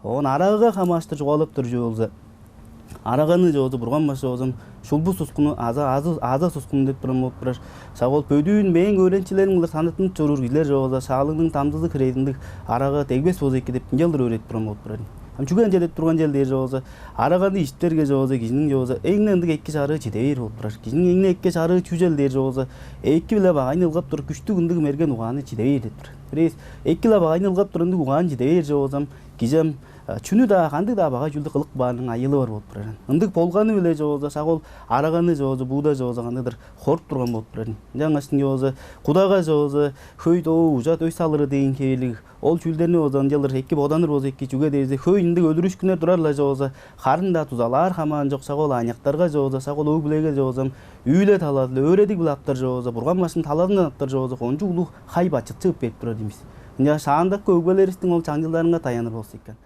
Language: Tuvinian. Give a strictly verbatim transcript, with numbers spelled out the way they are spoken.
Оон арагага хамаарыштыр чугаалап турар чүве болза, араганы чоозу Бурган башкы болза шулбу сускуну аза азы аза сускуну деп турган болуп турар. Шак ол бөдүүн мээң өөреникчилерим кылдыр санаттынып чоруур кижилер чооза шаалыгның дамдызы хирезиндиг арага дегбес болза эки деп ынчалдыр өөредип турган болуп турар. Ам чүге ынча деп турган чел дээр чооза, араганы иштерге чооза кижиниң чооза эң ындыг эки чарыы чиде бээр болуп турар. Кижиниң эң эки чарыы чүжел дээр чооза, эки биле багайны ылгап туруп күштүг ындыг мерген угааны чиде бээр деп турар. Бирээс эки-ла багайны ылгап турар ындыг угаан чиде бээр чоозам, кижем чүнү-даа кандыг-даа багай чүүлдү кылып каарның айыылы бар болуп турар. Ындыг болганы-биле чооза шак ол араганы чооза бууда чооза кандыгдыр хоруп турган болуп турар. Ынчангаш чооза кудага чооза хөй доо ужат өй салыры дээн хевирлиг ол чүүлдерни болза ынчалдыр эки боданыр болза эки чүге дээрзе хөй ындыг өлүрүшкүннер турар-ла чооза харын-даа дузалаар хамаан чок шак ол аныяктарга чооза шак ол өг-бүлеге чоозам үүле талазы-биле өөредиг-биле аптар чооза бурган башкының талазындан аптар чооза кончуг улуг хай бачыт чыып берип турар иймис. Ынча шаандакы өгбелеривистиң ол чаңчылдарынга таяныр болза экен.